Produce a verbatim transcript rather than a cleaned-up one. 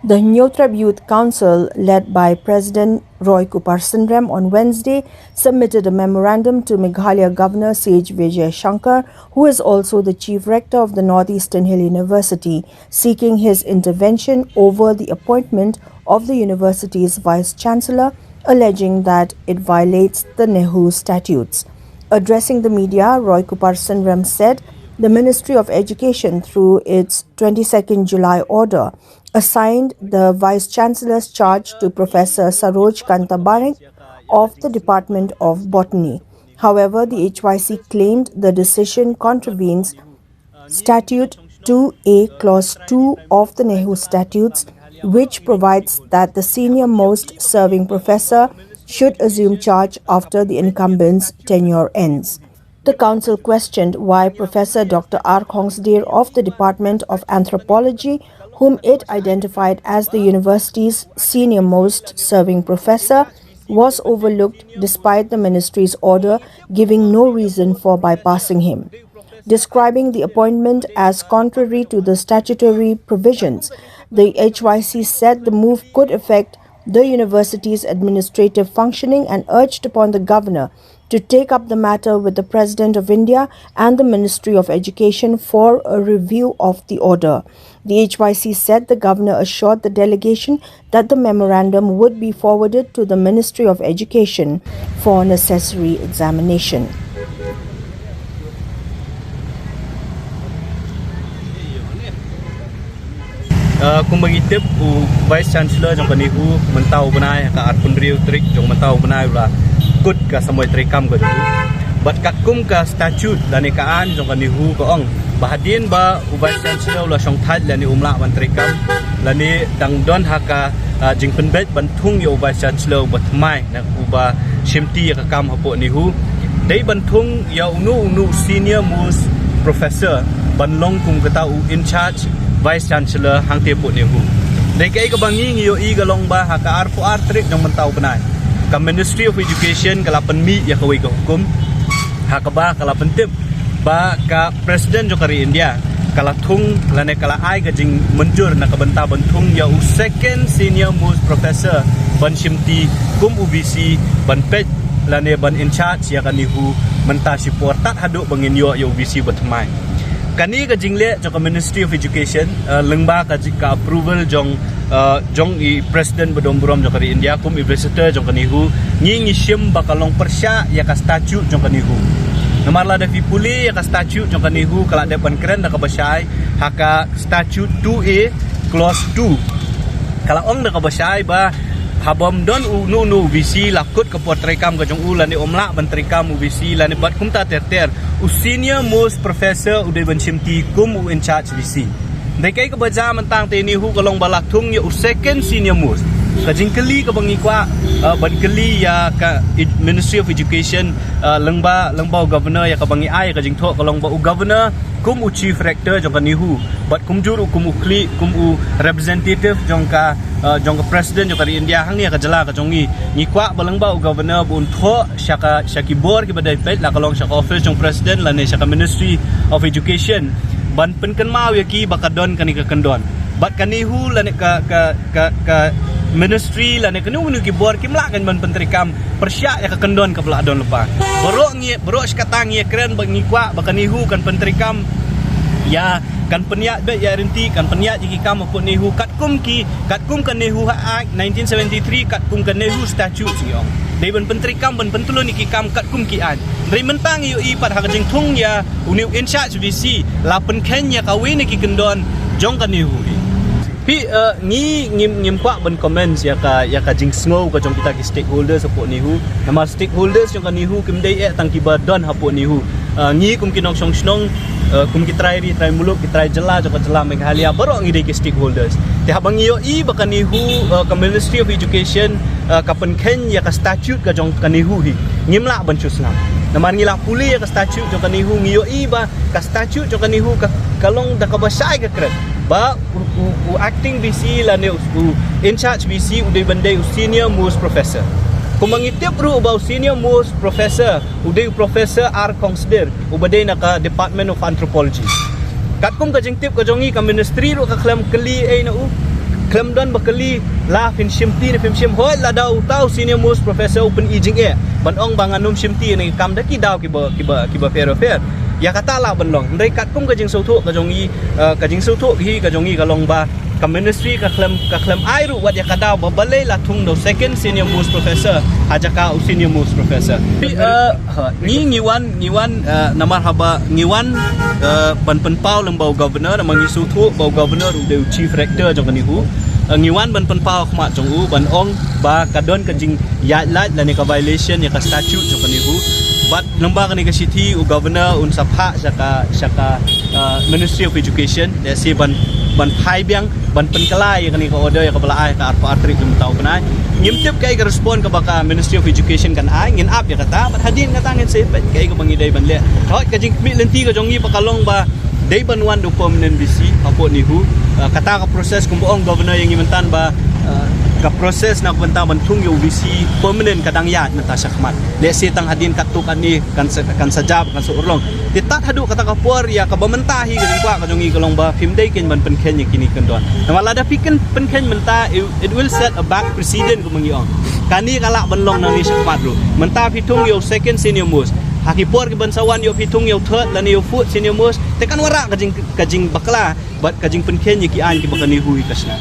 The Hynñiewtrep Youth Council, led by President Roy Kupar Synrem, on Wednesday submitted a memorandum to Meghalaya Governor C H Vijay Shankar, who is also the Chief Rector of the Northeastern Hill University, seeking his intervention over the appointment of the university's Vice Chancellor, alleging that it violates the NEHU statutes. Addressing the media, Roy Kupar Synrem said the Ministry of Education, through its twenty-second July order, assigned the Vice Chancellor's charge to Professor Saroj Kanta Barik of the Department of Botany. However, the H Y C claimed the decision contravenes Statute two A, Clause two of the NEHU Statutes, which provides that the senior most serving professor should assume charge after the incumbent's tenure ends. The council questioned why Professor Doctor R Khongsdir of the Department of Anthropology, whom it identified as the university's senior most serving professor, was overlooked despite the ministry's order giving no reason for bypassing him. Describing the appointment as contrary to the statutory provisions, the H Y C said the move could affect the university's administrative functioning and urged upon the governor to take up the matter with the President of India and the Ministry of Education for a review of the order. The H Y C said the governor assured the delegation that the memorandum would be forwarded to the Ministry of Education for necessary examination. Uh, kumba ngi tip u Vice Chancellor jong ka NEHU mynta u bnai, ka arphew hynriew tarik jong mynta u bnai u la kut ka samoi treikam ka jong u. Bad katkum ka statute lane ka aiñ jong ka NEHU ka ong ba hadien ba u Vice Chancellor u la shongthait lane um lah ban treikam lane dang don ha ka, uh, jingpynbeit ban thung ïa u Vice Chancellor uba thymmai, na uba shimti ïa ka kam hapoh NEHU, dei ban thung ïa uno uno senior most professor ban long kum kata u in charge Vice Chancellor hangtei hapoh NEHU. Dei kaei kaba ngi ngi ïohi ka long ba ha ka arphew ar tarik jong mynta u bnai, ka Ministry of Education ka la pynmih ïa kawei ka hukum ha kaba ka la pyntip ba ka President jong ka ri India ka la thung lane ka la ai ka jingmynjur na ka bynta ban thung ïa u second senior most professor ban shimti kum u VC ban peit lane ban in charge ïa ka NEHU mynta shipor tad haduh ba ngin ïoh ïa u VC ba thymmai. Kane ka jingleh jong ka Ministry of Education, uh, lyngba ka, ka approval jong, uh, jong i President ba don burom jong ka ri India kum i Visitor jong ka NEHU, ngi ngi shim ba ka long pyrshah ïa ka statute jong ka NEHU. Namar lada phi pule ïa ka statute jong ka NEHU ka la dep ban kren da kaba shai ha ka Statute two A, Clause two. Ka la ong da kaba shai ba haba ym don uno uno u VC la kut ka por treikam ka jong u lane um lah ban treikam u VC lane bad kumta ter ter, u senior most professor u dei ban shimti kum u in charge VC. Dei kaei kaba jia mynta hangtei NEHU ka long ba la thung ïa u second senior most. Ka jingkylli kaba ngi kwah, uh, ban kylli ïa ka Ministry of Education, uh, lyngba, lyngba u Governor ïa kaba ngi ai ka jingthoh ka long ba u Governor kum u Chief Rector jong ka NEHU bad kumjuh ruh kum u khlieh, kum u representative jong ka, uh, jong ka President jong ka ri India hangne ha ka jylla ka jong ngi, ngi kwah ba lyngba u Governor ba un thoh sha ka, sha ki bor kiba dei peit, la ka long sha ka office jong President lane sha ka Ministry of Education ban pynkynmaw ïa ki ba ka don kane ka kyndon. Bad ka NEHU lane ka, ka, ka, ka Ministry lane kano kano ki bor kim lah kan ban pyntreikam pyrshah ïa ka kyndon kaba la don lypa. Baroh ngi, baroh shi katta ngi ïakren ba ngi kwah ba ka NEHU kan pyntreikam ïa, kan pynïaid beit ïa ryntih, kan pynïaid ïa ki kam hapoh NEHU katkum ki, katkum ka NEHU Act nineteen seventy-three, katkum ka NEHU Statute ngi ong. Dei ban pyntreikam ban pyntylun ïa ki kam katkum ki aiñ. Hynrei mynta ngi ïohi pat ha ka jingthung ïa une u in charge VC la pynkheiñ ïa kawei na ki kyndon jong ka NEHU hi. Phi, uh, ngi ngim, ngim kwah ban comment ïa ka, ïa ka jingsngew ka jong kita ki stakeholders hapoh NEHU. Namar stakeholders jong ka NEHU kim dei eh tang kiba don hapoh NEHU. Uh, ngi kum ki nongshong shnong, uh, kum ki trai ri, trai muluk, ki trai jylla jong ka jylla Meghalaya, baroh ngi dei ki stakeholders. Te haba ngi ïohi ba ka NEHU, uh, ka Ministry of Education, uh, ka pynkheiñ ïa ka statute ka jong ka NEHU hi, ngim lah ban shu sngap. Namar ngi la pule ïa ka statute jong ka NEHU, ngi ïohi ba ka statute jong ka NEHU ka, ka long da kaba shai ka kren ba u, u, u acting VC lane u, u in charge VC u dei ban dei u senior most professor. Kumba ngi tip ruh ba u senior most professor u dei u Professor R Khongsdir uba dei na ka Department of Anthropology. Katkum ka jingtip ka jong ngi, ka Ministry ruh ka khlem kylli ei na u. Khlem don ba kylli la phin shimti ne phim shim, hooid lada uta u senior most professor u pyni jingeh ban ong ba ngan ym shimti ïa kane ka kam da ki daw kiba, kiba, kiba pher pher, ïa kata lah ban long. Hynrei katkum ka jingsngewthuh ka jong ngi, eh, ka jingsngewthuh hi ka jong ngi ka long ba ka ministry ka khlem, ka khlem ai ruh wat ïa ka daw ba balei la thung da u second senior most professor ha jaka u senior most professor. Eh, ha, ngi, ngi wan, ngi wan, eh, namar haba ngi wan, eh, ban pynpaw lem bad u governor, namar ngi sngewthuh ba u governor u dei u chief rector jong kane ka U. Eh, ngi wan ban pynpaw khmat jong u ban ong ba ka don ka jingïaid lait lane ka violation ïa ka statute jong kane ka U. Bad lyngba kane ka shithi u governor un sa phah sha ka, sha ka, eh, Ministry of Education, lehse ban, ban phai biang ban pynkylla ïa kane ka order ïa kaba la ai ha ka arphew ar tarik mynta u bnai. Ngim tip kaei ka respond kaba ka Ministry of Education kan ai, ngin ap ïa kata, bad hadien kata ngin sa peit kaei kaba ngi dei ban leh. Hooid ka jingkhmih lynti ka jong ngi ba ka long ba dei ban wan da u permanent V C hapoh NEHU. Ah, kata ka process kumba ong governor ïa ngi mynta ba, ah, ka process na ka bynta ban thung ïa u V C permanent ka dang ïaid mynta shakhmat. Lehse tang hadien katto katne kan sa, kan sa jia, kan sa urlong. Te tad haduh kata ka por ïa kaba mynta hi ka jingkwah ka jong ngi ka long ba phim dei keiñ ban pynkheiñ ïa kine ki kyndon. Namar lada phi keiñ pynkheiñ mynta, it, it will set a bad precedent kumba ngi ong. Kane ka lah ban long nangne shakhmat ruh. Mynta phi thung ïa u second senior most. Ha ki por kiban sa wan ïoh phi thung ïa u third lane ïa u fourth senior most. Te kan wanrah ka jing, ka jingbakla bad ka jingpynkheiñ ïa ki aiñ kiba ka NEHU hi ka shna.